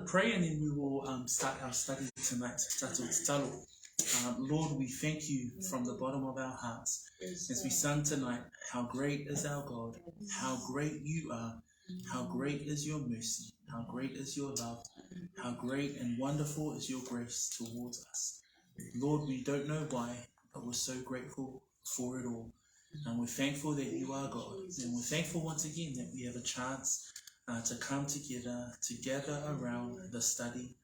Pray and then we will um, start our study tonight. Tato tatalo. Um, Lord, we thank you from the bottom of our hearts as we sung tonight how great is our God, how great you are, how great is your mercy, how great is your love, how great and wonderful is your grace towards us. Lord, we don't know why, but we're so grateful for it all. And we're thankful that you are God. And we're thankful once again that we have a chance uh, to come together, to gather around the study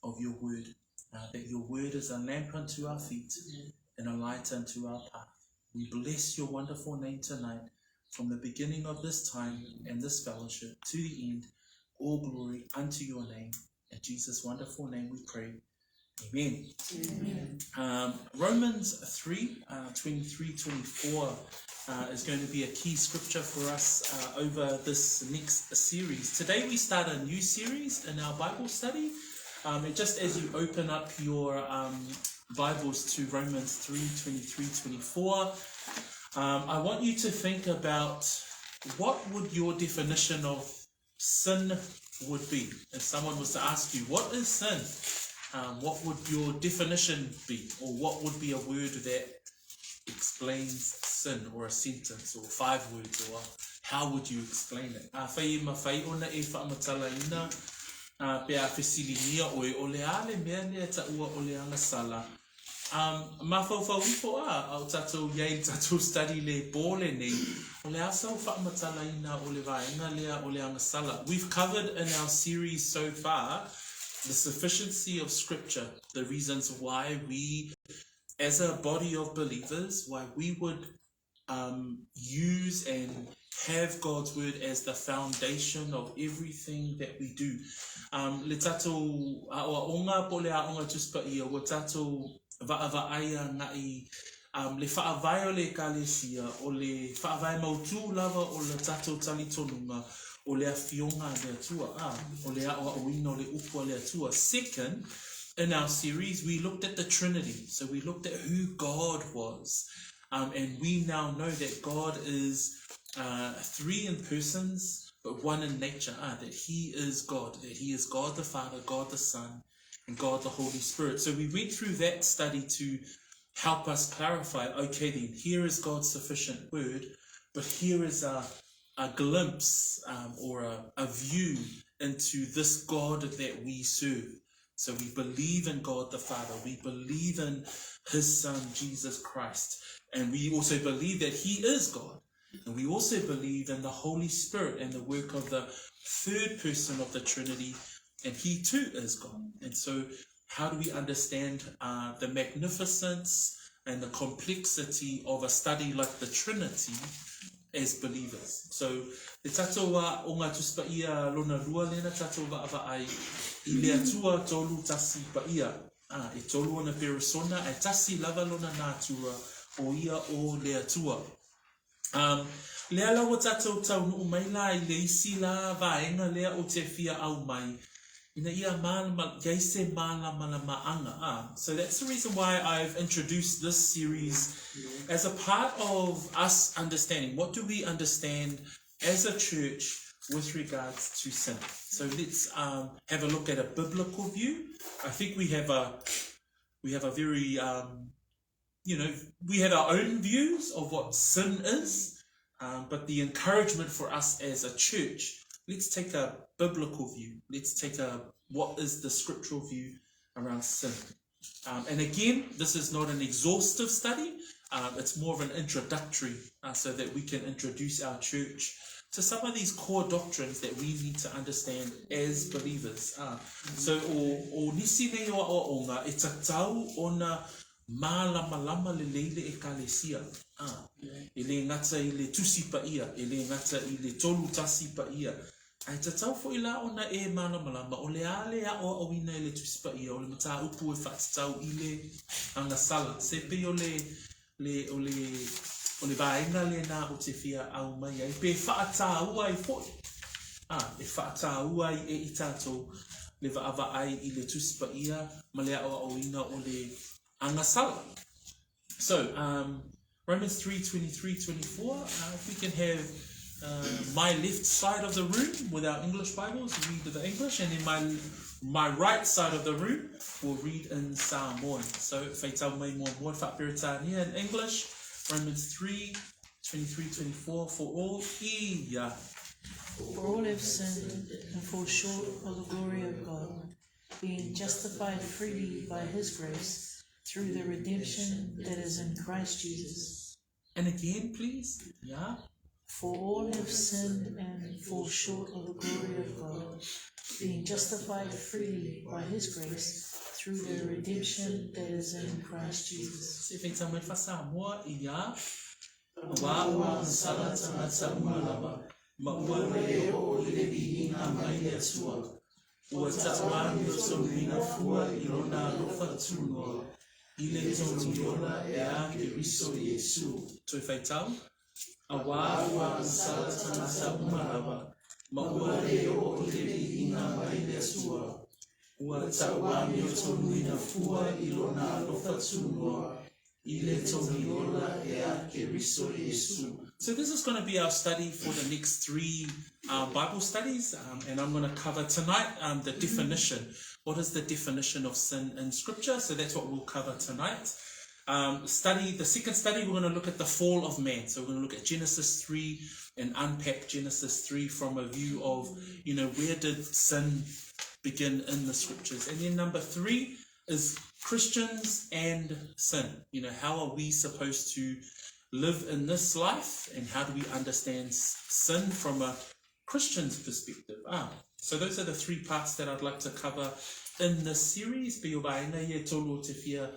of your word. Uh, that your word is a lamp unto our feet and a light unto our path. We bless your wonderful name tonight from the beginning of this time and this fellowship to the end. All glory unto your name. In Jesus' wonderful name we pray. Amen. Amen. Um, Romans 3 uh, 23 24 uh, is going to be a key scripture for us uh, over this next series. Today we start a new series in our Bible study. Um, and just as you open up your um, Bibles to Romans 3 23 24, um, I want you to think about what would your definition of sin would be. If someone was to ask you, what is sin? Um, what would your definition be? Or what would be a word that explains sin or a sentence or five words or how would you explain it? A whai ma whai ona e whaamatalaina uh, pe a fesiligia oe o le a le mea lea taua o le agasala Um, mafaufau ifo a, a o tatou i ai i le tatou study le pō lenei, o le a sau faamatalaina o le vaega lea o le agasala. We've covered in our series so far the sufficiency of scripture, the reasons why we, as a body of believers, why we would um, use and have God's word as the foundation of everything that we do. Um, le tatou aoaoga po o le aoga Tusi Paia, ua tatou vaavaai agai um, le faavae o le Ekalesia, o le faavae mautū lava o le tatou talitonuga, o le afioga a le Atua, a, o le aoaoina o le upu a le Atua. Second, in our series, we looked at the Trinity. So we looked at who God was. Um, and we now know that God is uh, three in persons, but one in nature, ah, that He is God, that He is God the Father, God the Son, and God the Holy Spirit. So we went through that study to help us clarify okay, then, here is God's sufficient word, but here is a, a glimpse um, or a, a view into this God that we serve. So we believe in God the Father, we believe in His Son, Jesus Christ, and we also believe that He is God. And we also believe in the Holy Spirit and the work of the third person of the Trinity, and He too is God. And so, how do we understand uh, the magnificence and the complexity of a study like the Trinity as believers. So, te tatou a o ngā Tusi Paia lona lua lena tatou vaavaai i le Atua tolu tasi paia. A, e tolu ona perisona, e tasi lava lona natura o ia o le Atua. Um, lea la ua tatou taunuu mai la i le isi la vaega lea o te fia au mai, ina ia mālama, iai se mālamalama'aga, a. So that's the reason why I've introduced this series as a part of us understanding, what do we understand as a church with regards to sin? So let's um, have a look at a biblical view. I think we have a we have a very um, you know, we have our own views of what sin is, um, but the encouragement for us as a church, let's take a biblical view. Let's take a what is the scriptural view around sin. Um, and again, this is not an exhaustive study. Um, it's more of an introductory uh, so that we can introduce our church to some of these core doctrines that we need to understand as believers. Uh, so, o, o nisi nei o aoaoga, e tatau ona Mālamalama lelei le Ekalesia, ā, e le gata i le Tusi Paia, e le gata i le Tolu Tasi Paia, ae tatau foi la ona e mālamalama o le a le aʻoaʻoina e le Tusi Paia o le mataupu e faatatau i le agasala. Se pei o le, le, o le, o le vaega lena o te fia au mai ai, pe faatāua ai foi, ā, e faatāua ai e i tatou le vaavaai i le Tusi Paia ma le aʻoaʻoina o le agasala. So, um, Romans 3, 23, 24, uh, if we can have uh, my left side of the room with our English Bibles, read the English, and then my my right side of the room will read in Samoan. So, faitau mai muamua faa-Peretania in English, Romans 3, 23, 24, for all, ia. For all have sinned and fall short of the glory of God, being justified freely by his grace through the redemption that is in Christ Jesus. And again, please. Yeah. For all have sinned and fall short of the glory of God, being justified freely by his grace through the redemption that is in Christ Jesus. Se faitau mai faa-Samoa, ia. Auā ua agasala tagata uma lava, ma ua lē oo i le viiga mai le Atua. Ua ta'uamiotonuina fua i lona alofa tunoa, i le togi ola e a Keriso Iesu. Toe faitau, Auā ua agasala tagata uma lava, ma ua lē oo i le viiga mai le Atua. Ua ta'uamiotonuina fua i lona alofa tunoa, i le togi ola e a Keriso Iesu. So this is going to be our study for the next three Bible studies, and I'm going to cover tonight the definition. What is the definition of sin in Scripture? So that's what we'll cover tonight. Study the second study, we're going to look at the fall of man. So we're going to look at Genesis 3 and unpack Genesis 3 from a view of, where did sin begin in the Scriptures? And then number 3 is Christians and sin. How are we supposed to live in this life, and how do we understand sin from a Christian's perspective? So those are the three parts that I'd like to cover in this series. Pe o vaega ia e tolu o te fia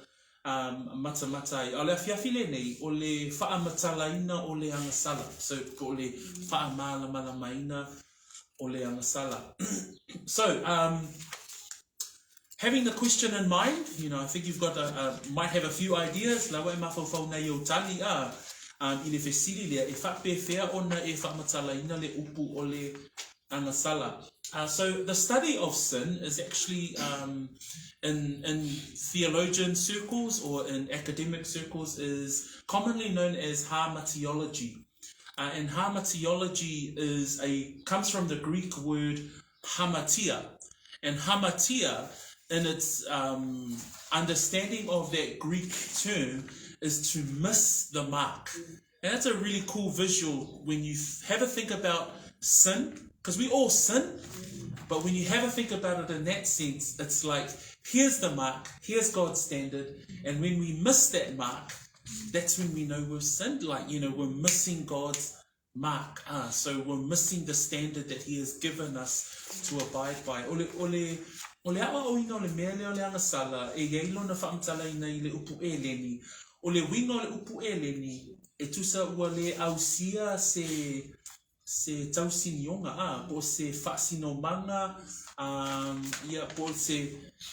matamata ai. O le afiafi lenei, o le faamatalaina o le agasala. So, ko le faamalamalamaina o le agasala. So, having the question in mind, I think you've got might have a few ideas, la ua e mafaufau nei o tali a, i le fesili lea, e faapefea ona e faamatalaina le upu o le agasala. So the study of sin is actually in theologian circles or in academic circles is commonly known as hamartiology. And hamartiology comes from the Greek word hamartia. And hamartia, in its understanding of that Greek term, is to miss the mark. And that's a really cool visual when you have a think about sin, because we all sin, but when you have a think about it in that sense, it's like, here's the mark, here's God's standard, and when we miss that mark, that's when we know we've sinned. We're missing God's mark. So we're missing the standard that he has given us to abide by. O le, o le, o le aoaoina o le mea lea o le agasala, e iai lona faamatalaina i le upu eleni. O le uiga o le upu eleni, e tusa ua lē ausia se se tausinioga, a, po o se faasinomaga, ia, po o se,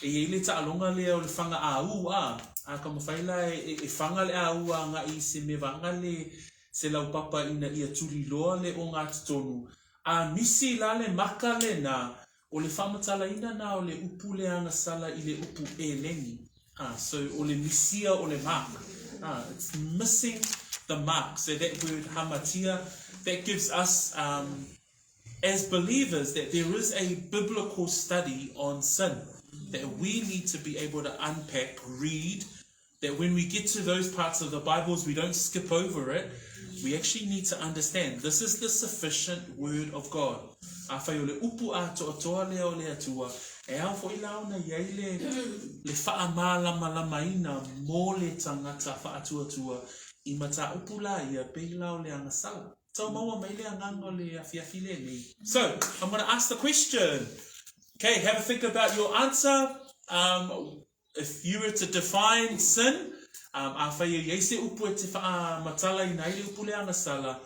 e iai le taaloga lea o le faga āū, a, a ka mafai la e, e faga le āū agaʻi i se mea vaga le se laupapa ina ia tuliloa le ogatotonu, a misi la le maka lenā, o le faamatalaina na o le upu le agasala i le upu eleni. So o le misia o le mark. It's missing the mark. So that word hamartia, that gives us, as believers, that there is a biblical study on sin that we need to be able to unpack, read, that when we get to those parts of the Bibles, we don't skip over it. We actually need to understand this is the sufficient word of God. Afai o le upu atoatoa lea o le Atua, e ao foʻi la ona i ai le, le faamalamalamaina mo le tagata faatuatua i mataupu la ia pei la o le agasala. Tau maua mai le agaga o le afiafi lenei. So, I'm going to ask the question. Okay, have a think about your answer. If you were to define sin, afai e iai se upu e te faamatalaina ai le upu le agasala,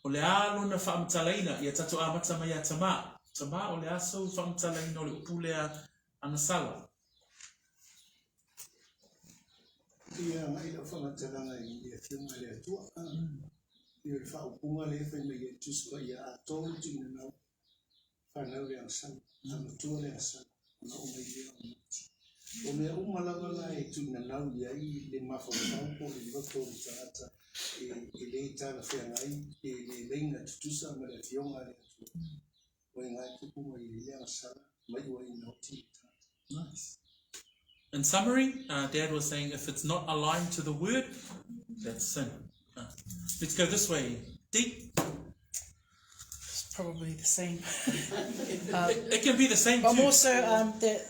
o le a lona faamatalaina, ia tatou amata mai ia Tamā. Tamā, o le a sou faamatalaina o le upu lea agasala? Ia agai lau faamatalaga i le Afioga i le Atua. Ia o le faaupuga lea e fai mai ai le Tusi Paia, A outou tuuina nau, fanau le agasala, amatua le agasala, ona oo mai lea o moti. O mea uma lava la e tuuina nau i ai le mafaufau po o le loto o le tagata e, e lē talafeagai, e le laina tutusa ma le Afioga a le Atua. O iga e tupu mai ai le agasala, mai ua ina oti le tagata. In summary, Dad was saying if it's not aligned to the word, that's sin. Let's go this way. D. It's probably the same. It can be the same But too. more so that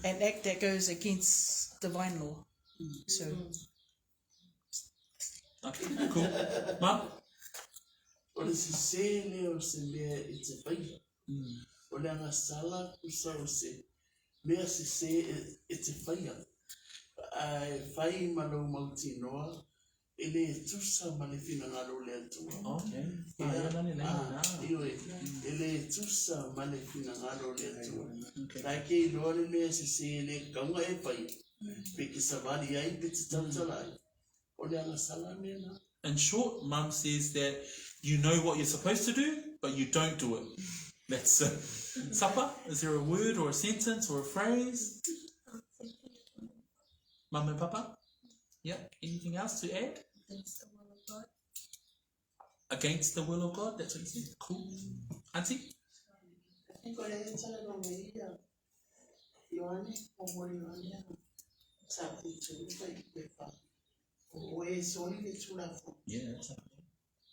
an act that goes against divine law. So. Okay, cool. Mum? O le sesē lea o se mea e te faia. O le agasala tusa o se mea sesē e te faia. Ae fai ma lou mautinoa e lē tusa ma le finagalo o le Atua. Okay. Ah, ia lani lani Ah, na. ioe, e lē tusa ma le finagalo o le Atua. Okay. La e ke iloa le mea sesē e lē tatau ona e faia. Pe e te savali ai pe te tautala ai. O le agasala mea lena. In short, Mum says that you know what you're supposed to do, but you don't do it. That's sin. Supper, is there a word or a sentence or a phrase? Mum and Papa? Yeah. Anything else to add? Against the will of God. Against the will of God, that's what you said. Cool. Auntie? I think o le talanoa mai ia Ioane, o mo Ioane sa te tulu i pepa. O e soli le tulafono. Yeah, that's it.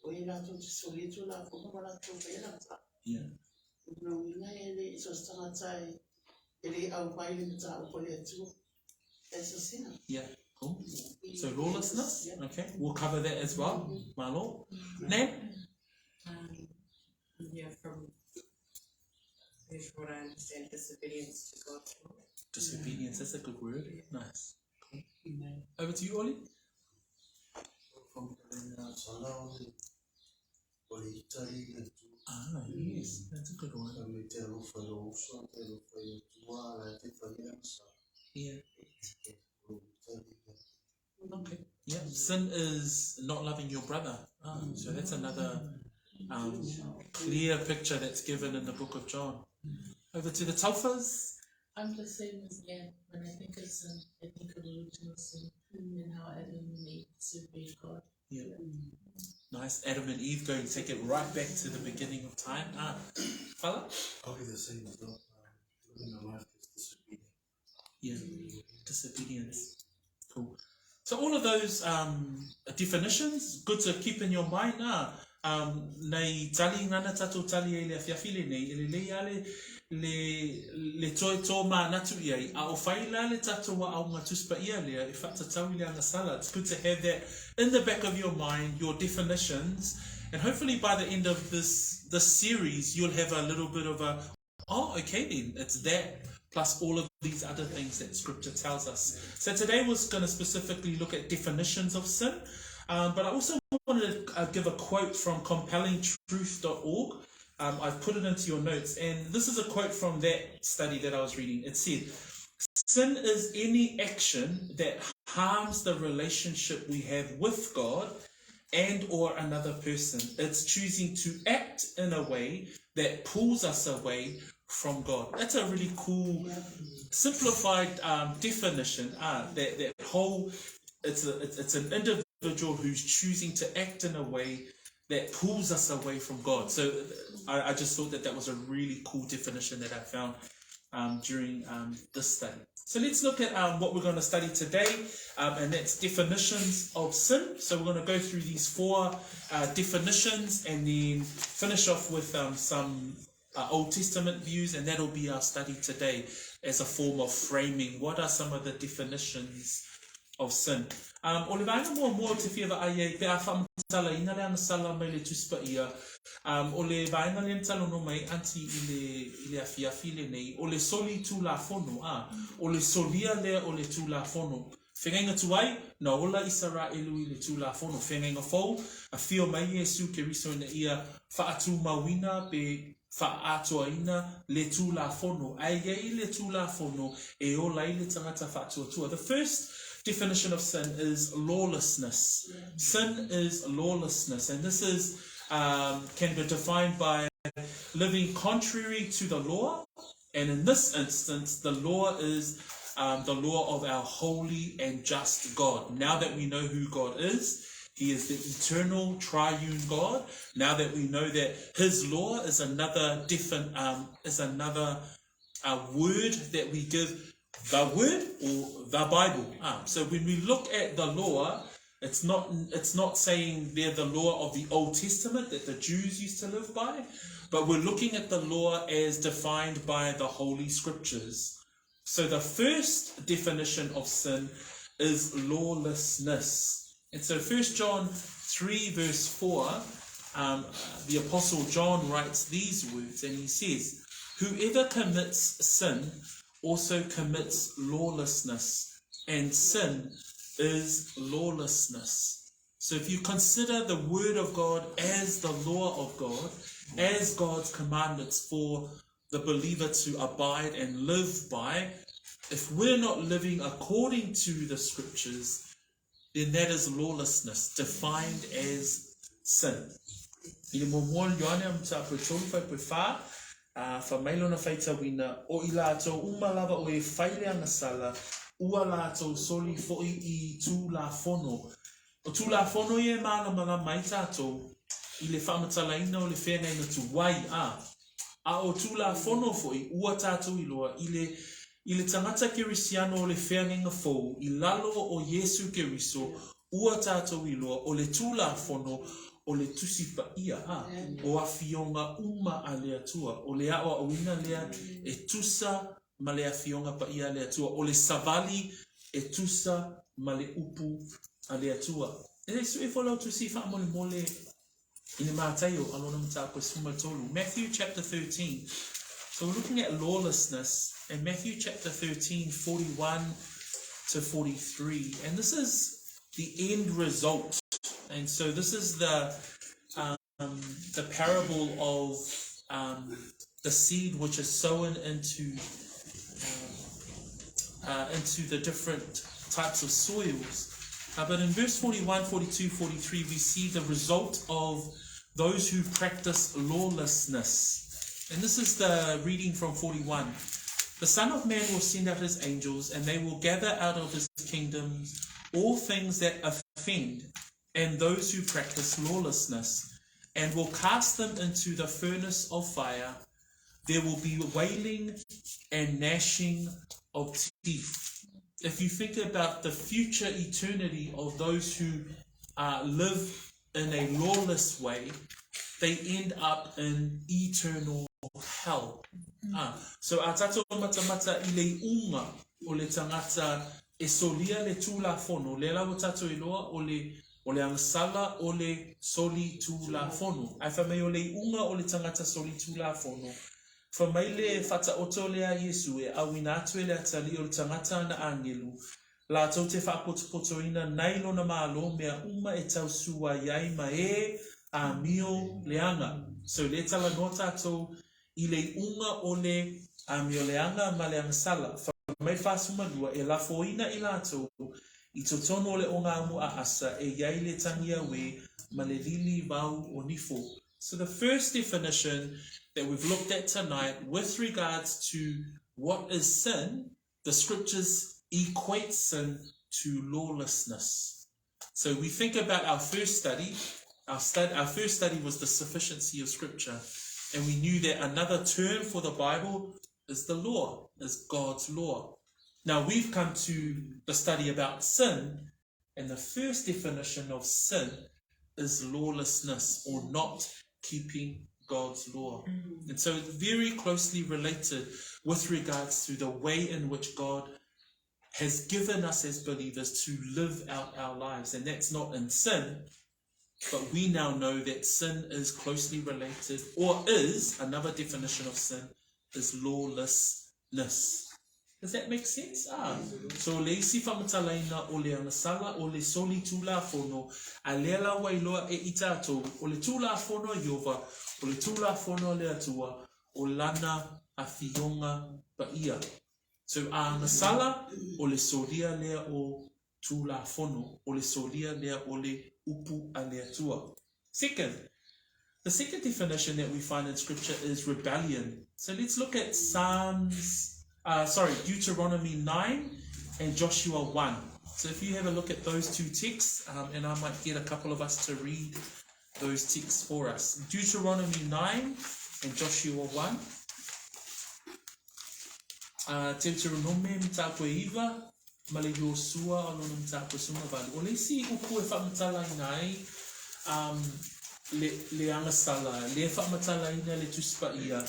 O e latou te solia le tulafono ma latou faia le agasala. O lona uiga e leai so se tagata e le auai i le mataupu a le Atua. That's a sinner. Yeah, cool. So lawlessness, Yeah. okay, we'll cover that as well, my lord. Nan? Yeah, from here's what I understand, disobedience to God's law. Disobedience, that's a good word. Nice. Cool. Over to you, Ollie. Sala o le tali i le Atua. Ah, yes, that's a good one. A me te alofa i lou uso, te alofa i le Atua, la te faia agasala. O le tali i le Atua. Okay. Yeah. Sin is not loving your brother. Ah, so that's another clear picture that's given in the book of John. Over to the Telfers. I'm the same as Jan. When I think of sin, I think of original sin and how Adam and Eve disobeyed God. Yeah. Nice. Adam and Eve going to take it right back to the beginning of time. Ah, fella? I'll be the same as well. Living a life that's disobedient. Yeah. Disobedience. Cool. So all of those definitions, good to keep in your mind. Ah, nei tali ngana tatou tali ai le afiafi lenei, e lelei a le toe tō mānatu i ai, a o whai la le tatou Aoga Tusi Paia lea e whaatatau i le agasala. It's good to have that in the back of your mind, your definitions, and hopefully by the end of this series, you'll have a little bit of a, oh, okay then, it's that plus all of these other things that scripture tells us. So today was going to specifically look at definitions of sin, but I also wanted to give a quote from compellingtruth.org. I've put it into your notes, and this is a quote from that study that I was reading. It said, "Sin is any action that harms the relationship we have with God and or another person. It's choosing to act in a way that pulls us away from God." That's a really cool, simplified definition. That that whole, it's a it's, it's an individual who's choosing to act in a way that pulls us away from God. So I just thought that that was a really cool definition that I found during this study. So let's look at what we're going to study today, and that's definitions of sin. So we're going to go through these four definitions and then finish off with some Old Testament views, and that'll be our study today as a form of framing. What are some of the definitions of sin? O le vaega muamua ou te fia vaai ai pe a faamatalaina le agasala mai le Tusi Paia. O le vaega lea na talanoa mai Aunty i le afiafi lenei, o le soli tulafono, a o le solia lea o le tulafono. Feagaiga tuai, na ola Isaraelu i le tulafono. Feagaiga fou, afio mai Iesu Keriso ina ia faatumauina pe faaatoaina le tulafono. Ae i ai le tulafono e ola ai le tagata faatuatua. The first definition of sin is lawlessness. Sin is lawlessness, and this is can be defined by living contrary to the law. And in this instance, the law is the law of our holy and just God. Now that we know who God is, He is the eternal triune God. Now that we know that His law is another different, is another word that we give The Word or the Bible. Ah, so when we look at the law, it's not, it's not saying they're the law of the Old Testament that the Jews used to live by, but we're looking at the law as defined by the Holy Scriptures. So the first definition of sin is lawlessness. And so 1 John 3 verse 4, um, the Apostle John writes these words and he says, Whoever commits sin also commits lawlessness, and sin is lawlessness. So if you consider the word of God as the law of God, as God's commandments for the believer to abide and live by, if we're not living according to the scriptures, then that is lawlessness, defined as sin. I le muamua o Ioane a mataupu e tolu faipue whā, ā, wha mai lona faitauina, o i lātou uma lava o e whai le agasala, ua lātou soli foʻi i Tulafono. O Tulafono ia e mālamalama ai tātou i le faamatalaina o le feagaiga tuai, ā, a o Tulafono foʻi ua tātou iloa i le i le tagata Kerisiano o le feagaiga fou i lalo o Iesu Keriso ua tātou iloa o le Tulafono o le Tusi Paia, ā, o afioga uma a le Atua, o le aʻoaʻoina lea e tusa ma le Afioga Paia a le Atua, o le savali e tusa ma le upu a le Atua. E suʻe ifo lau tusi faamolemole i le Mataio a lona mataupu e 13. Matthew chapter 13. So we're looking at lawlessness in Matthew chapter 13, 41 to 43. And this is the end result. And so this is the um, the parable of um, the seed which is sown into um, uh, into the different types of soils. Uh, but in verse 41, 42, 43, we see the result of those who practice lawlessness. And this is the reading from 41. The Son of Man will send out his angels, and they will gather out of his kingdoms all things that offend and those who practice lawlessness, and will cast them into the furnace of fire. There will be wailing and gnashing of teeth. If you think about the future eternity of those who live in a lawless way, they end up in eternal hell. Ah, so a tātou matamata i le iuga o le tagata e solia le Tulafono, lea la ua tātou iloa o le o le agasala o le soli Tulafono. Ae fai mai o le iuga o le tagata soli Tulafono, fai mai le faataoto lea a Iesu e auina atu e le atalii o le tagata ana agelu, latou te faapotopotoina nai lona Malo mea uma e tausuai ai ma e amio leaga. So lea talanoa tātou i le iuga o le amioleaga ma le agasala, fai mai 42, e lafoina i latou i totonu o le ogaumu aasa e i ai le tangi auē ma le lili vau o nifo. So the first definition that we've looked at tonight with regards to what is sin, the scriptures equate sin to lawlessness. So we think about our first study. Our, stud, our first study was the sufficiency of scripture. And we knew that another term for the Bible is the law, is God's law. Now we've come to the study about sin, and the first definition of sin is lawlessness or not keeping God's law. Mm. And so it's very closely related with regards to the way in which God has given us as believers to live out our lives. And that's not in sin, but we now know that sin is closely related, or is another definition of sin, is lawlessness. Does that make sense? Ah. So le isi faamatalaina o le agasala o le soli Tulafono, a lea la ua iloa e i tatou, o le Tulafono a Ieova, o le Tulafono a le Atua, o Lana Afioga Paia. So a agasala, o le solia lea o Tulafono, o le solia lea o le upu a le Atua. Second, the second definition that we find in Scripture is rebellion. So let's look at Psalms, uh, sorry, Deuteronomy 9 and Joshua 1. So if you have a look at those two texts, um, and I might get a couple of us to read those texts for us. Deuteronomy 9 and Joshua 1. A Teuteronome mataupu e iva, ma le Iosua o lona mataupu e 18. O le isi upu e faamatalaina ai um, le, le agasala, lea e faamatalaina le Tusi Paia,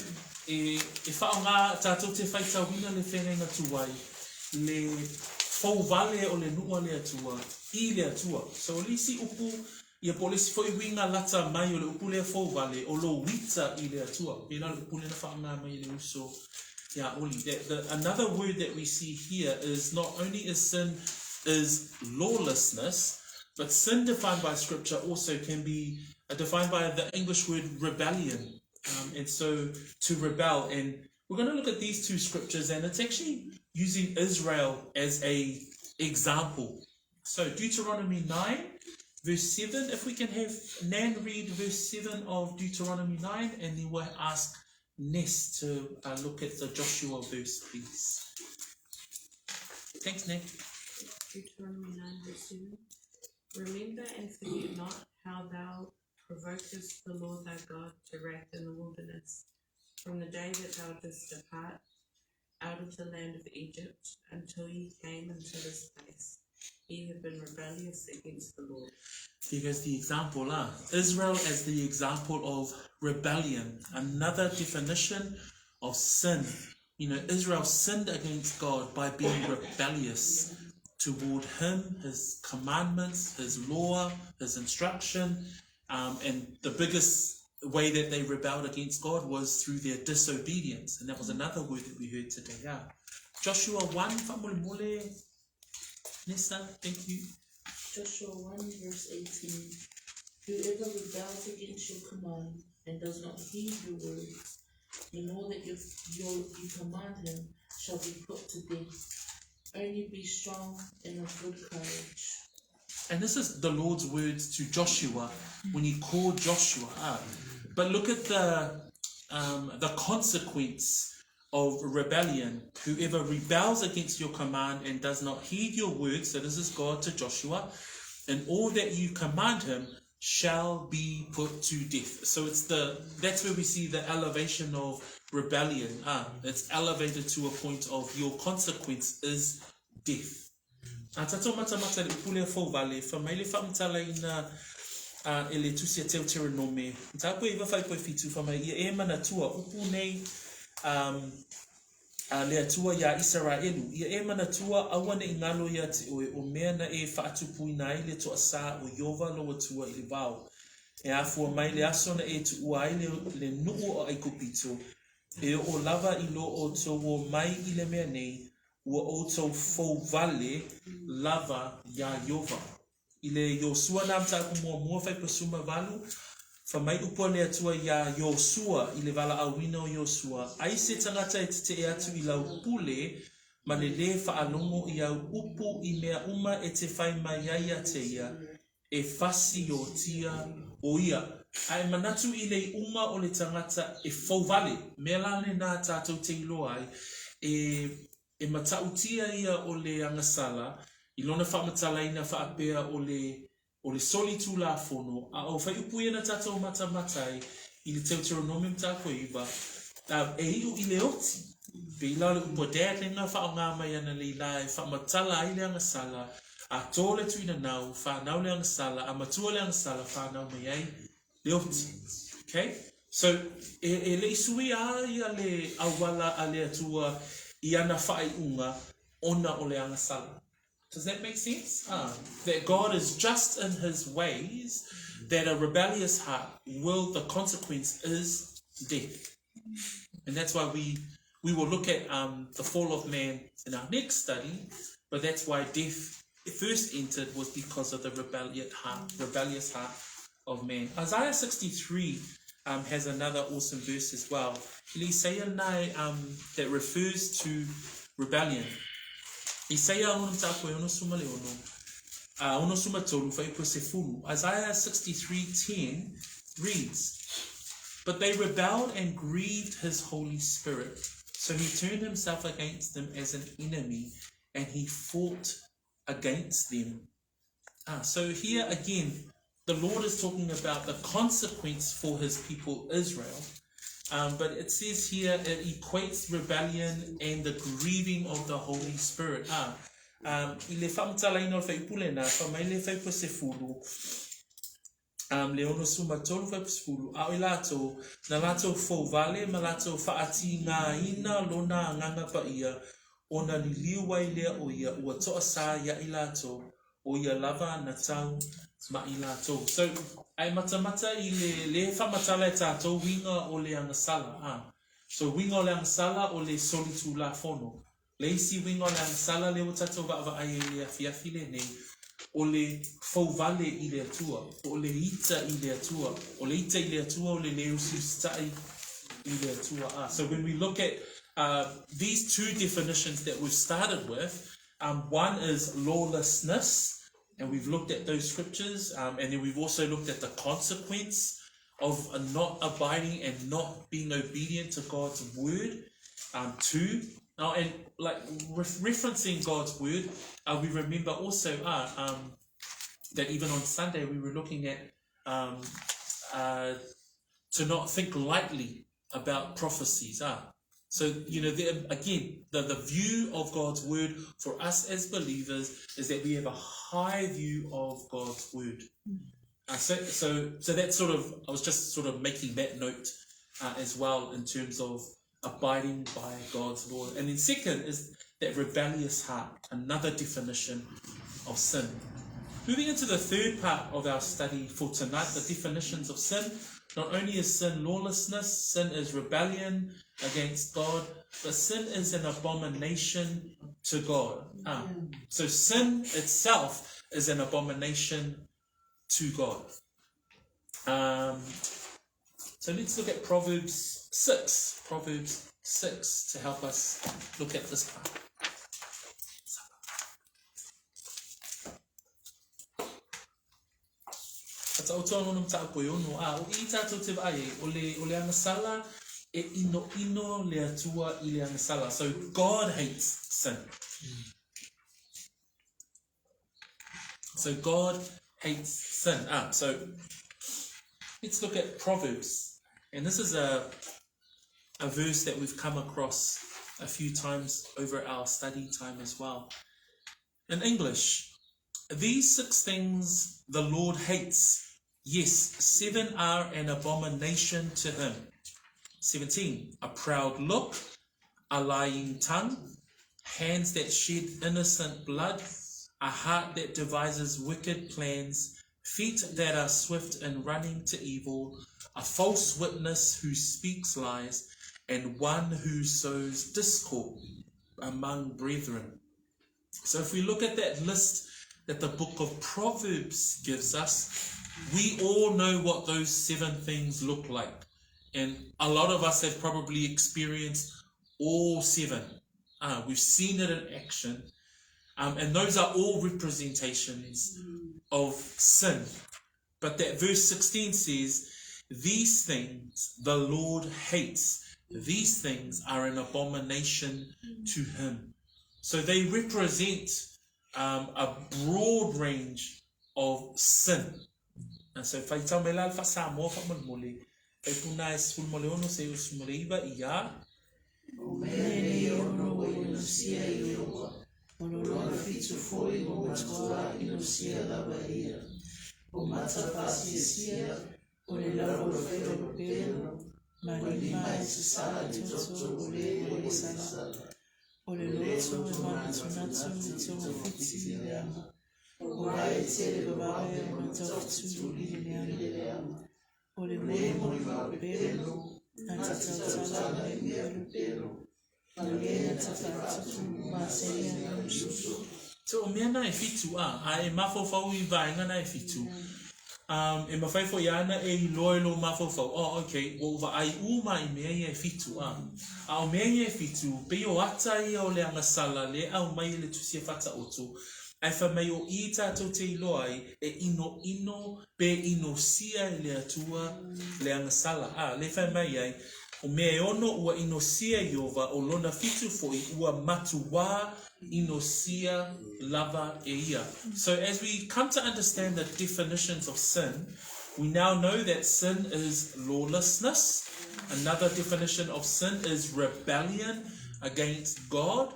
e, e faaaoga tatou te faitauina le feagaiga tuai, le fouvale o le nuu a le Atua i le Atua. So o le isi upu Ia po o le isi foi uiga lata mai o le upu lea fouvale, o lou ita i le Atua. Pei la o le upu lea na faaaoga mai e le uso iā Oli. That the, another word that we see here is not only is sin is lawlessness, but sin defined by scripture also can be defined by the English word rebellion. Um, and so to rebel. And we're going to look at these two scriptures, and it's actually using Israel as a example. So Deuteronomy 9, verse 7, if we can have Nan read verse 7 of Deuteronomy 9, and then we'll ask Ness to uh, look at the Joshua verse, please. Thanks, Nan. Deuteronomy 9, verse 7. Remember and forget not how thou provokest the Lord thy God to wrath in the wilderness, from the day that thou didst depart out of the land of Egypt until ye came into this place. Ye have been rebellious against the Lord. There goes the example, ah. Israel as the example of rebellion. Another definition of sin. You know, Israel sinned against God by being rebellious toward Him, His commandments, His law, His instruction. Um, and the biggest way that they rebelled against God was through their disobedience. And that was another word that we heard today. Yeah. Joshua 1, fa'amolemole. Nessa, thank you. Joshua 1 verse 18 Whoever rebels against your command and does not heed your words, in all that you, you, you command him, shall be put to death. Only be strong and of good courage. And this is the Lord's words to Joshua when he called Joshua up. But look at the, um, the consequence of rebellion. Whoever rebels against your command and does not heed your words, so this is God to Joshua, and all that you command him shall be put to death. So it's the that's where we see the elevation of rebellion. Ah, it's elevated to a point of your consequence is death. A tatou matamata i le upu lea fouvale, fai mai le faamatalaina a e le Tusi a Teuteronome, Mataupu e iva faaipoe fitu, fai mai ia e manatua, upu nei um, a le Atua iā Isaraelu, ia e manatua, aua ne i galo iā te oe o mea na e faatupuina ai le toasā o Iova lou Atua i le vao. E afua mai le aso na e tuua ai le, le nuu o Aikupito, e oo lava i lo outou o mai i le mea nei, ua outou fouvale lava iā Iova. I le Iosua nā mataupu muamua faipasuma valu, fai mai upu a le Atua iā Iosua i le valaauina o Iosua, Ai se tagata e tetee atu i lau pule ma le lē faalogo i au upu i mea uma e te fai mai ai ia te ia, e fasiotia o ia. A e manatu i le iuga o le tagata e fouvale, mea la lenā tatou te iloa ai, e, e matautia ia o le agasala i lona faamatalaina faapea o le, o le soli tulafono, a o faiupu ia na tatou matamata ai i le Teuteronome mataupu e iva, a, e iu i le oti. Pei la o le upu a Dad lena faaaoga mai ana lei la e faamatala ai le agasala, A tō le tuina nau, whānau le agasala, a matua le agasala, whānau mai ai le oti. Okay? So, e, e le i sui a ia le auala a le Atua i ana whaaiunga ona o le agasala. Does that make sense? Ah, that God is just in his ways, that a rebellious heart will, the consequence is death. And that's why we, we will look at um, the fall of man in our next study, but that's why death first entered was because of the rebellious heart, rebellious heart of man. Isaiah 63 um, has another awesome verse as well. Um, that refers to rebellion. Isaia ono mataupu e ono suma le ono, uh, ono suma tolu whaipu se fulu. Isaiah 63:10 reads, But they rebelled and grieved his Holy Spirit. So he turned himself against them as an enemy and he fought against them. Ah, so here again, the Lord is talking about the consequence for his people Israel. Um, but it says here it equates rebellion and the grieving of the Holy Spirit. Ah, um, i le faamatalaina o le fuaiupu lena, fai mai le fuaiupu sefulu, um, le 63 fuaiupu sefulu, a o i latou, na latou fouvale ma latou faatigāina lona Agaga Paia, ona liliu ai lea o ia ua toasā iā i latou, o ia lava na tau ma i latou. So, a e matamata i le, le faamatala e tatou uiga o le agasala, a. So, uiga o le agasala o le solitulafono. Le isi uiga o le agasala lea ua tatou vaavaai ai i le afiafi lenei, o le fouvale i le Atua, po o le ita i le Atua. O le ita i le Atua o le lē usiusitaʻi i le Atua. A. So when we look at these two definitions that we've started with, one is lawlessness, and we've looked at those scriptures, and then we've also looked at the consequence of not abiding and not being obedient to God's word. Two, now, and like referencing God's word, we remember also that even on Sunday we were looking at to not think lightly about prophecies. So, you know, the, again, the view of God's word for us as believers is that we have a high view of God's word. So that's sort of, I was just sort of making that note as well in terms of abiding by God's law. And then second is that rebellious heart, another definition of sin. Moving into the third part of our study for tonight, the definitions of sin. Not only is sin lawlessness, sin is rebellion against God, but sin is an abomination to God. So sin itself is an abomination to God. So let's look at Proverbs 6. Proverbs 6 to help us look at this part. Faataoto ana ona mataupu e ono, a o i tatou te vaai ai, o le, o le agasala e inoino le Atua i le agasala. So God hates sin. So God hates sin. So let's look at Proverbs. And this is a verse that we've come across a few times over our study time as well. In English, these six things the Lord hates. Yes, seven are an abomination to him. 17. A proud look, a lying tongue, hands that shed innocent blood, a heart that devises wicked plans, feet that are swift in running to evil, a false witness who speaks lies, and one who sows discord among brethren. So if we look at that list that the book of Proverbs gives us, we all know what those seven things look like. And a lot of us have probably experienced all seven. We've seen it in action. And those are all representations of sin. But that verse 16 says, These things the Lord hates. These things are an abomination to him. So they represent a broad range of sin. And so faitau mai la le faa-Samoa faamolemole. Fuaiupu na e 16 seia 19 ia. O mea nei e ono ua inosia e Ieova, o lona fitu foi ua matuā inosia lava e ia. O mata faasiasia, o le lau o le faiva pepelo, ma lima e sasala i le toto o le ua i sala. O le loto e manatunatu e togafiti i le leaga, o vae e televavave ona taufetuli i le leaga. O le molimau pepelo, na te tautala i mea pepelo, ma le na te faatupu maseni ana uso. So o mea na e fitu a, a e mafaufau i vaega na e fitu. E mafai foi ana e iloa i lou mafaufau, oh, okay, ua ou vaai uma i mea ia e fitu a. A o mea ia e fitu, pei o ata ia o le agasala le aumai e le Tusi a Faataoto, ae fai mai o i tatou te iloa ai e inoino pe inosia e le Atua le agasala. A, le fai mai ai, o mea e ono ua inosia e Ieova, o lona fitu foi ua matuā inosia lava e ia. So as we come to understand the definitions of sin, we now know that sin is lawlessness. Another definition of sin is rebellion against God,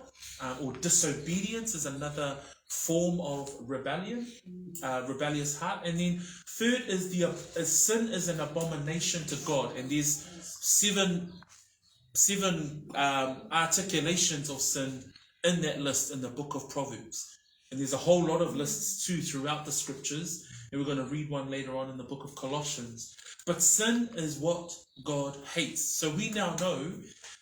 or disobedience is another form of rebellion, rebellious heart. And then third is the is sin is an abomination to God. And there's seven seven articulations of sin in that list in the book of Proverbs. And there's a whole lot of lists too throughout the scriptures. And we're going to read one later on in the book of Colossians. But sin is what God hates. So we now know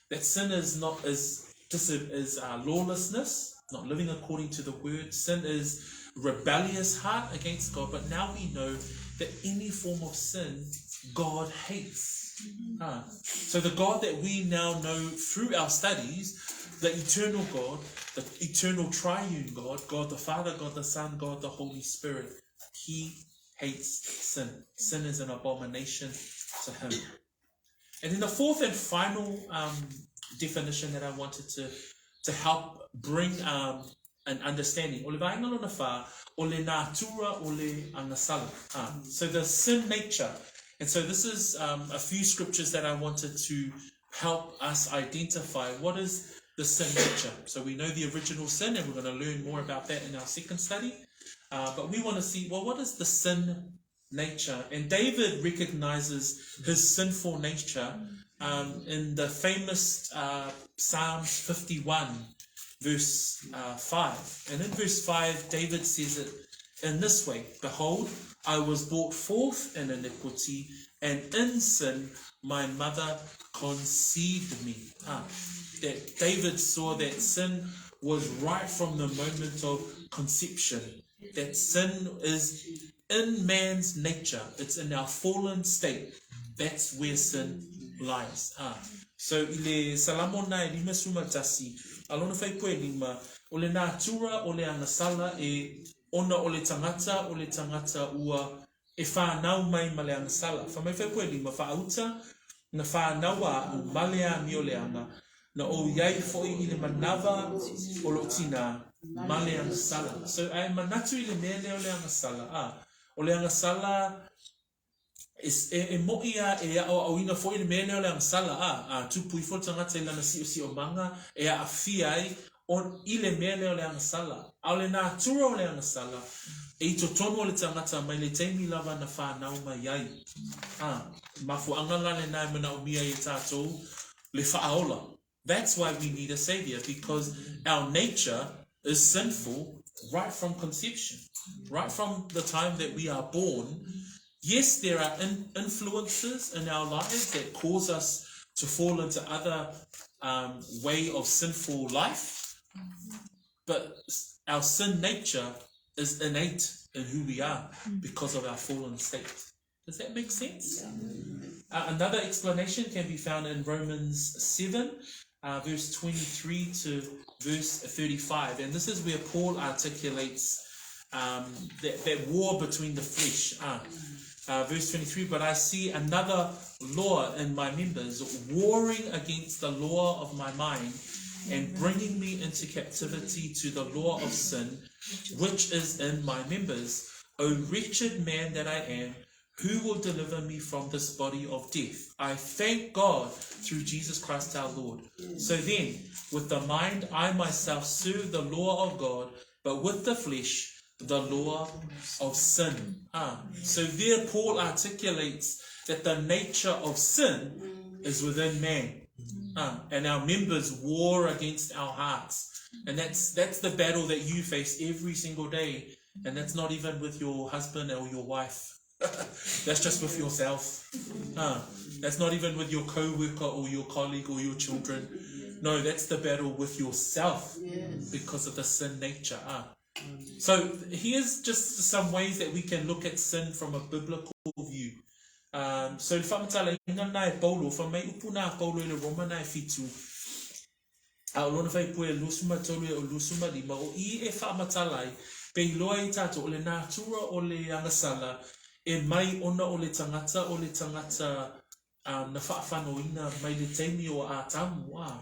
that sin is not is is lawlessness, not living according to the word. Sin is rebellious heart against God. But now we know that any form of sin, God hates. So the God that we now know through our studies, the eternal God, the eternal triune God, God the Father, God the Son, God the Holy Spirit, he hates sin. Sin is an abomination to him. And then the fourth and final definition that I wanted to to help bring an understanding. O le vaenga lona whā, o le natura o le agasala. So the sin nature. And so this is a few scriptures that I wanted to help us identify what is the sin nature. So we know the original sin, and we're going to learn more about that in our second study. But we want to see, well, what is the sin nature? And David recognizes his sinful nature in the famous Psalms 51, verse 5. And in verse 5, David says it in this way Behold, I was brought forth in iniquity, and in sin my mother conceived me. That David saw that sin was right from the moment of conception. That sin is in man's nature, it's in our fallen state. That's where sin lies. So i le Salamo na e lima suma tasi, a lona whai poe lima, o le natura o le agasala e ona o le tangata o le tangata ua e whānau mai ma le agasala. Wha mai whai poe lima, whaauta, na whānau a u male a mi o le anga, na o iai foi i le manawa o lo tina, ma le agasala. So ai manatu i le mea lea o le agasala. O le agasala e, e, e mo'i a e a'oa'oina foi le mea lea o le agasala, a tupu ifo le tagata i lana si'osi'omaga e a'afia ai on, i le mea lea o le agasala. A o le natura o le agasala, e i totonu o le tagata mai le taimi lava na fanau mai ai. A, mafua'aga la lenā e manaomia ai e tatou le fa'aola. That's why we need a savior, because our nature is sinful right from conception, right from the time that we are born. Yes, there are in- influences in our lives that cause us to fall into other way of sinful life, but our sin nature is innate in who we are because of our fallen state. Does that make sense? Another explanation can be found in Romans 7, verse 23 to verse 35. And this is where Paul articulates that war between the flesh. Verse 23 But I see another law in my members, warring against the law of my mind and bringing me into captivity to the law of sin, which is in my members. O wretched man that I am, who will deliver me from this body of death? I thank God through Jesus Christ our Lord. So then, with the mind, I myself serve the law of God, but with the flesh, the law of sin. So there, Paul articulates that the nature of sin is within man. And our members war against our hearts. And that's that's the battle that you face every single day. And that's not even with your husband or your wife. That's just with yourself. That's not even with your co-worker or your colleague or your children. No, that's the battle with yourself because of the sin nature. So here's just some ways that we can look at sin from a biblical view. So le faamatalaina lena e Paulo, fai mai upu na a Paulo i le Roma na e fitu, a o lona faipue e 23 e o 25, o i e faamatala ai, pe iloa ai tatou, o le natura o le agasala, e mai ona o le tagata o le tagata na faafanoina mai le taimi o Atamu, a,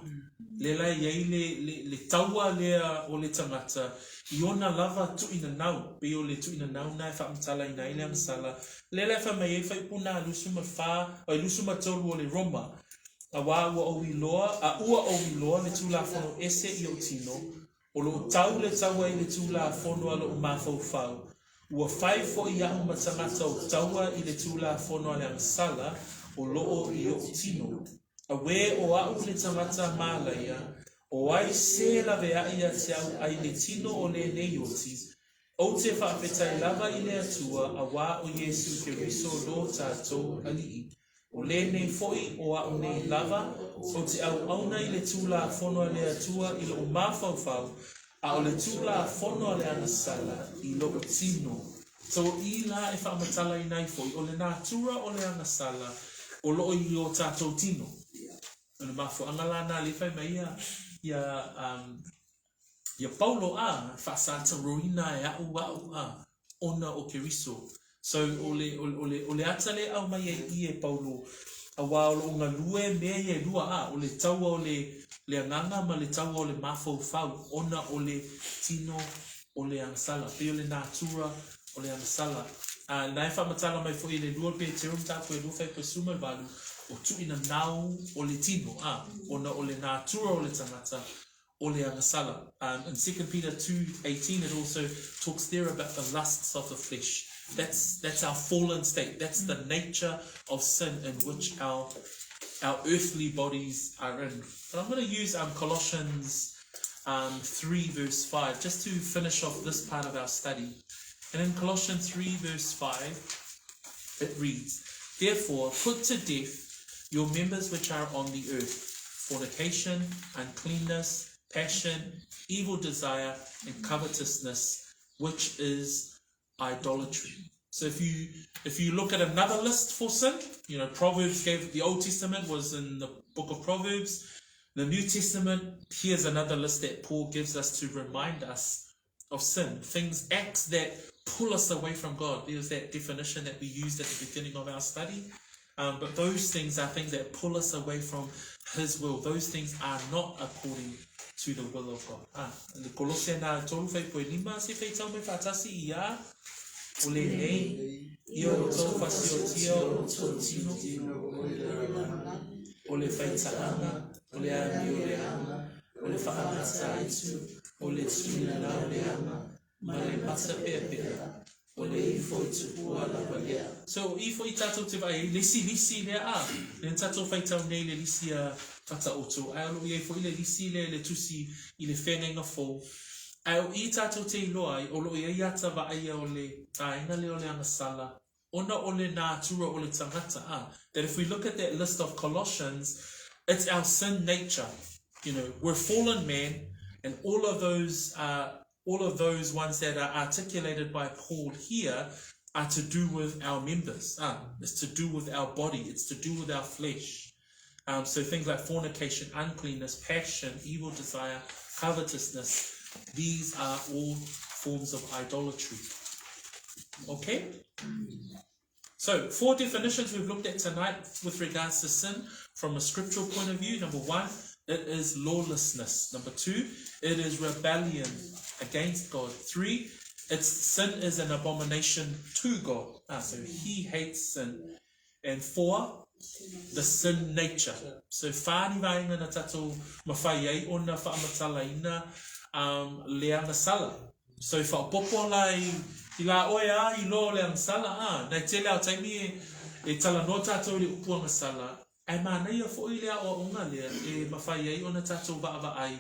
lea la e i ai le, le, le taua lea o le tagata i ona lava tuuinanau, pei o le tuuinanau na e faamatalaina ai le agasala, lea la e fai mai ai faipuna 24, oi 23 o le Roma. Auā ua ou iloa, a ua ou iloa le Tulafono ese i ou tino, o loo tau le taua i le Tulafono a lou mafaufau, ua fai foi aʻu ma tagata o taua i le Tulafono a le agasala o loo i oʻu tino. Auē o aʻu le tagata malaia, o ai se laveai ia te au ai le tino o lenei oti, Ou te faafetai lava i le Atua auā o Iesu Keriso lo tatou Alii. O lenei foi o aʻu nei lava, ou te auauna i le Tulafono a le Atua i loʻu mafaufau, a o le Tulafono a le agasala i loʻu tino. So o i la e faamatalaina ai foi, o le natura o le agasala o loo i o tatou tino. O le mafuaaga la na lea e fai mai ai ia ia Paulo a, faasataroina e aʻu aʻu a, ona o Keriso. So, o le, o, o le, o le ata lea e aumai ai i e Paulo, auā o lo o galue mea ia e lua a, o le taua o le, le agaga ma le taua o le mafaufau, ona o le tino o le agasala, pei o le natura o le agasala. A, na e faamatala mai foi i le lua Peteru mataupu e lua fuaiupu e 18, o tuuina nao o le tino, a, ona o le natura o le tagata, o le agasala. In 2 Peter 2:18 it also talks there about the lusts of the flesh. That's, that's our fallen state. That's the nature of sin in which our, our earthly bodies are in. But I'm going to use Colossians 3 verse 5 just to finish off this part of our study. And in Colossians 3 verse 5, it reads, Therefore, put to death your members which are on the earth fornication, uncleanness, passion, evil desire, and covetousness, which is idolatry. So if you if you look at another list for sin, you know, Proverbs gave the Old Testament was in the book of Proverbs. The New Testament, here's another list that Paul gives us to remind us of sin, things, acts that pull us away from God. There's that definition that we used at the beginning of our study. But those things are things that pull us away from His will. Those things are not according to the will of God. Ah, le Kolose na tolu fuaiupu e lima se faitau mai faatasi i a o lenei ia o tou fasiotia o tou tino o le faitaaga o le amioleaga o le faamataitu o le tuuina leaga ma le matapeapea o le ifo i tupua lava lea. So, o i foi tatou te vaai ai, le isi lisi lea a, lea na tatou faitau nei le lisi a Fataoto, ae o lo o i ai foi le lisi lea i le tusi i le feagaiga fou. Ae o i tatou te iloa ai, o lo o i ai ata vaaia o le vaega lea o le agasala, ona o le natura o le tagata a, that if we look at that list of Colossians, it's our sin nature. You know, we're fallen man, and all of those all of those ones that are articulated by Paul here are to do with our members. It's to do with our body. It's to do with our flesh. So things like fornication, uncleanness, passion, evil desire, covetousness, these are all forms of idolatry. Okay? So, four definitions we've looked at tonight with regards to sin from a scriptural point of view. Number one, it is lawlessness. Number two, it is rebellion against God. Three, it's sin is an abomination to God. So he hates sin. And four, the sin nature. So whā ni vaega na tatou mafai ai ona faamatalaina le agasala. So faaopoopo la i, i la oe a i loa o le agasala a, nai tele lava o taimi e, e talanoa tatou i le upu agasala, ae manaia foi le aoaoga lea e mafai ai ona tatou vaavaai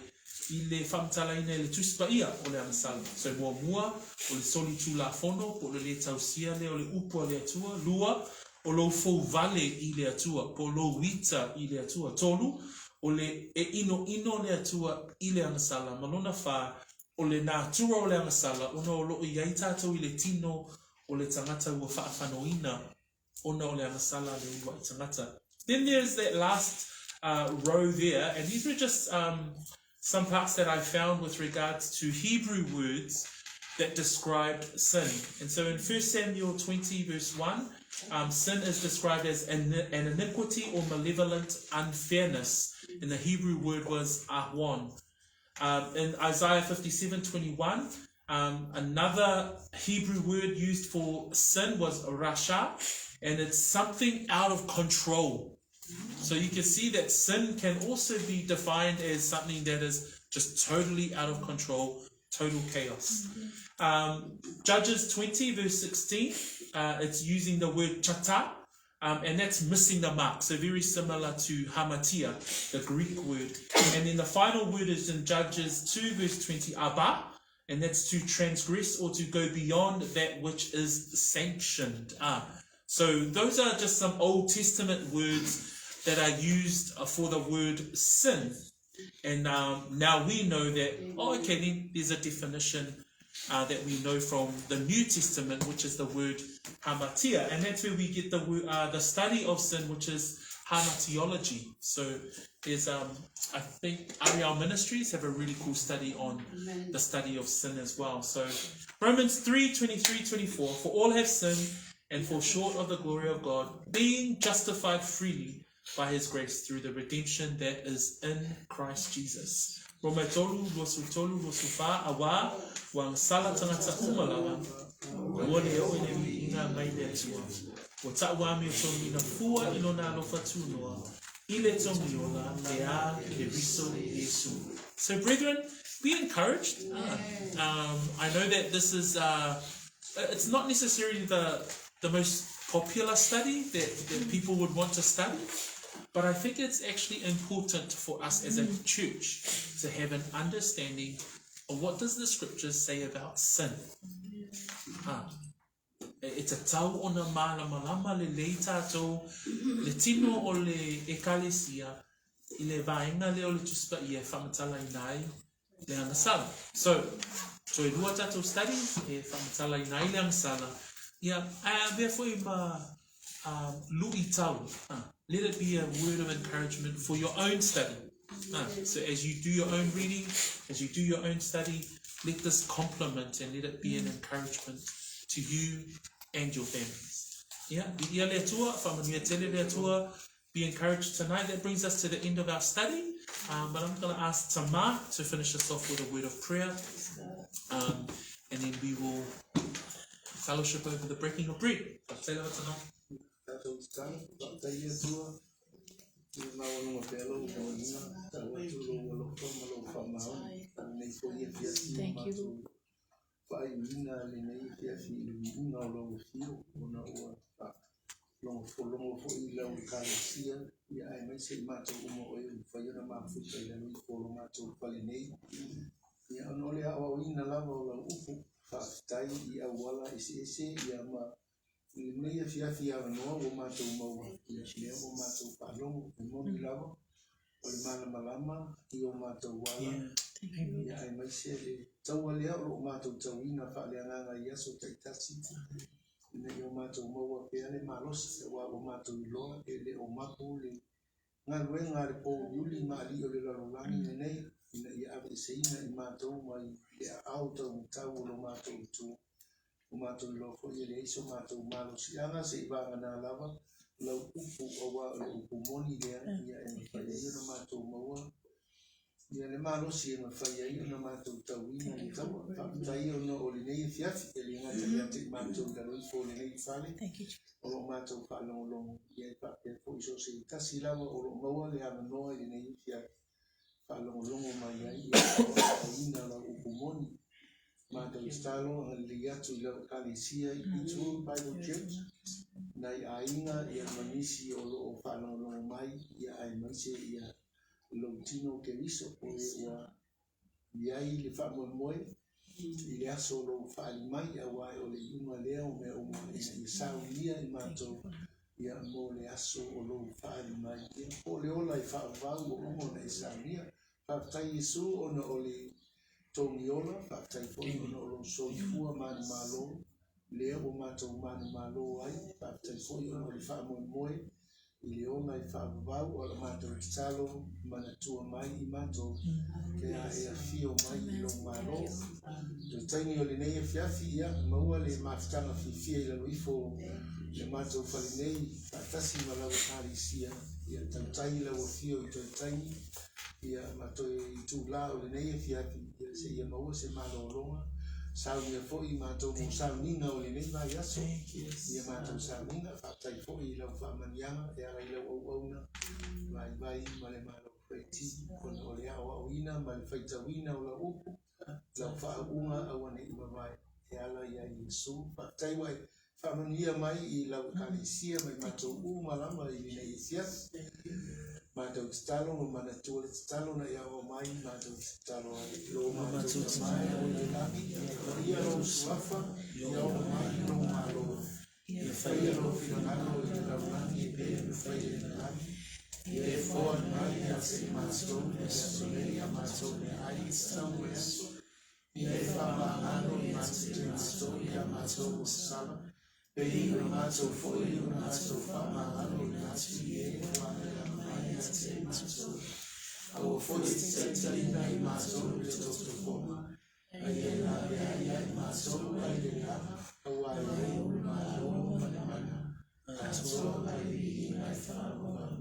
i le faamatalaina e le Tusi Paia o le agasala. So muamua, o le soli tulafono po o le lē tausia lea o le upu a le Atua. Lua, o lou fouvale i le Atua, po o lou ita i le Atua. Tolu, o le e ʻinoʻino le Atua i le agasala. Ma lona fā, o le natura o le agasala, ona o loo i ai tatou i le tino o le tagata ua faafanoina ona o le agasala a le uluai tagata. Then there's that last row there, and these were just some parts that I found with regards to Hebrew words that described sin. And so in 1 Samuel 20 verse 1, sin is described as an, an iniquity or malevolent unfairness. And the Hebrew word was ahwan. In Isaiah 57:21, another Hebrew word used for sin was rasha, and it's something out of control. So you can see that sin can also be defined as something that is just totally out of control, total chaos. Judges 20 verse 16, it's using the word chata, and that's missing the mark. So very similar to hamartia, the Greek word. And then the final word is in Judges 2 verse 20, abba, and that's to transgress or to go beyond that which is sanctioned. So those are just some Old Testament words that are used for the word sin. And now we know that, oh, okay, then there's a definition that we know from the New Testament, which is the word hamartia. And that's where we get the study of sin, which is hamartiology. So there's, I think, Ariel Ministries have a really cool study on the study of sin as well. So Romans 3, 23, 24, for all have sinned and fall short of the glory of God, being justified freely by his grace through the redemption that is in Christ Jesus. Roma tolu, losu tolu, losu wha, awa, wa sala tangata umalama, ua le o ene inga mai le atua. O ta'ua me o tō mina fua i lona alofa tūnoa, i le tongi ola, e a Keriso Yesu. So brethren, be encouraged. I know that this is, it's not necessarily the most popular study that people would want to study, but I think it's actually important for us as a church to have an understanding of what does the scriptures say about sin. E tatau ona malamalama lelei tātou, le tino o le ekalesia, i le vaenga lea o le Tusi Paia e faamatalaina ai le agasala. So, toe lua tātou study e faamatalaina ai le agasala. Ia, ae avea foi ma luitau. Let it be a word of encouragement for your own study. So as you do your own reading, as you do your own study, let this complement and let it be an encouragement to you and your families. Yeah, ia le Atua, whamanuia tele le Atua, be encouraged tonight. That brings us to the end of our study. But I'm going to ask Tamar to finish us off with a word of prayer. And then we will fellowship over the breaking of bread. Tātou tatalo, faafetai le Atua, i le maualuga pea lou moeina, tau atu lou alofa ma lou faamaoni, i lenei foi afiafi ua matou faaiuina lenei afiafi i le viiga o lou afio, ona ua faalogologo foi i lau ekalesia, ia aemaise i matou uma o e ua mafai ona mafuta i lalo ifo o lo matou fale nei. Ia ona o le aoaoina lava o lau upu, faafetai i auala eseese ia ma i lenei afiafi avanoa ua matou maua, ia lea ua matou faalogo, e moni lava o le malamalama i o matou ala, ia aemaise le taua lea o loo matou tauina faaleagaga i aso taitasi, ina ia o matou maua pea le malosi, aua ua matou iloa e le o mapu le galuega a le pouliuli ma alii o le lalolagi lenei, ina ia aveeseina i matou mai le aao taumatau o lo matou Atua. O matou iloa foi e leai so matou malosiaga se'i vagana lava lau upu, auā o le upu moni lea, ia e mafai ai ona matou maua ia le malosi e mafai ai ona matou tauina le taua. Faafetai ona o lenei afiafi e le gata ia te i matou i lalo ifo o lenei fale o loo matou faalogologo, ia e faapea foi so o se tasi lava o loo maua le avanoa i lenei afiafi faalogologo mai ai ia aoaoina lau upu moni. Matou tatalo agalelei atu i lau ekalesia i Beachwood Bible Church, nai aiga ia ma nisi o loo faalogologo mai, ia aemaise ia lou tino Keriso o e ua iai le faamoemoe i le aso o lou faali mai, auā o le iuga lea o mea uma ina ia saunia i matou ia mo le aso o lou faali mai, ia po o le ola e faavavau ua uma ona e saunia. Faafetai Iesu ona o le togi ola, faafetai foi ona o lou soifua manumalo lea ua matou manumalo ai, faafetai foi ona o le faamoemoe i le ola e faavavau. O la matou tatalo, manatua mai i matou pe a e afio mai i lou malo. Le taimi o lenei afiafi, ia maua le mafutaga fiafia i lalo ifo le matou fale nei faatasi ma lau ekalesia, ia tautai lau afio i toe taimi ia ma toe itulā o lenei afiafi, ia seia maua se malōlōga. Saunia foi i matou mo sauniga o lenei vaiaso. Ia matou sauniga, faafetai foi i lau faamanuiaga e ala i lau auauna vaivai ma le Malo Feti, ona o le aoaoina ma le faitauina o lau upu, lau faauuga auane'i mavae e ala ia Iesu. Faafetai ua e faamanuia mai i lau ekalesia ma i matou uma lava i lenei afiafi. Matou tatalo ma manatua le tatalo na e aoao mai, matou te tatalo ai. Lo matou Tama e o i le lagi, ia paia lou suafa, ia oo mai lou Malo, ia faia lou finagalo i le lalolagi e pei ona faia i le lagi. Ia e foai mai ia te i matou le aso nei a matou meaai e tatau mo le aso. Ia e faamagalo i te matou ia matou ua sala, pei ona matou foi ona matou faamagalo ina atu i e ua agaia mai ia te i matou. Aua foi e te taitaiina i matou i le tofotofoga, a ia e lavea ia i matou ai le leaga, auā e lou le Malo ma le mana, atoa ma le viiga e faavavau.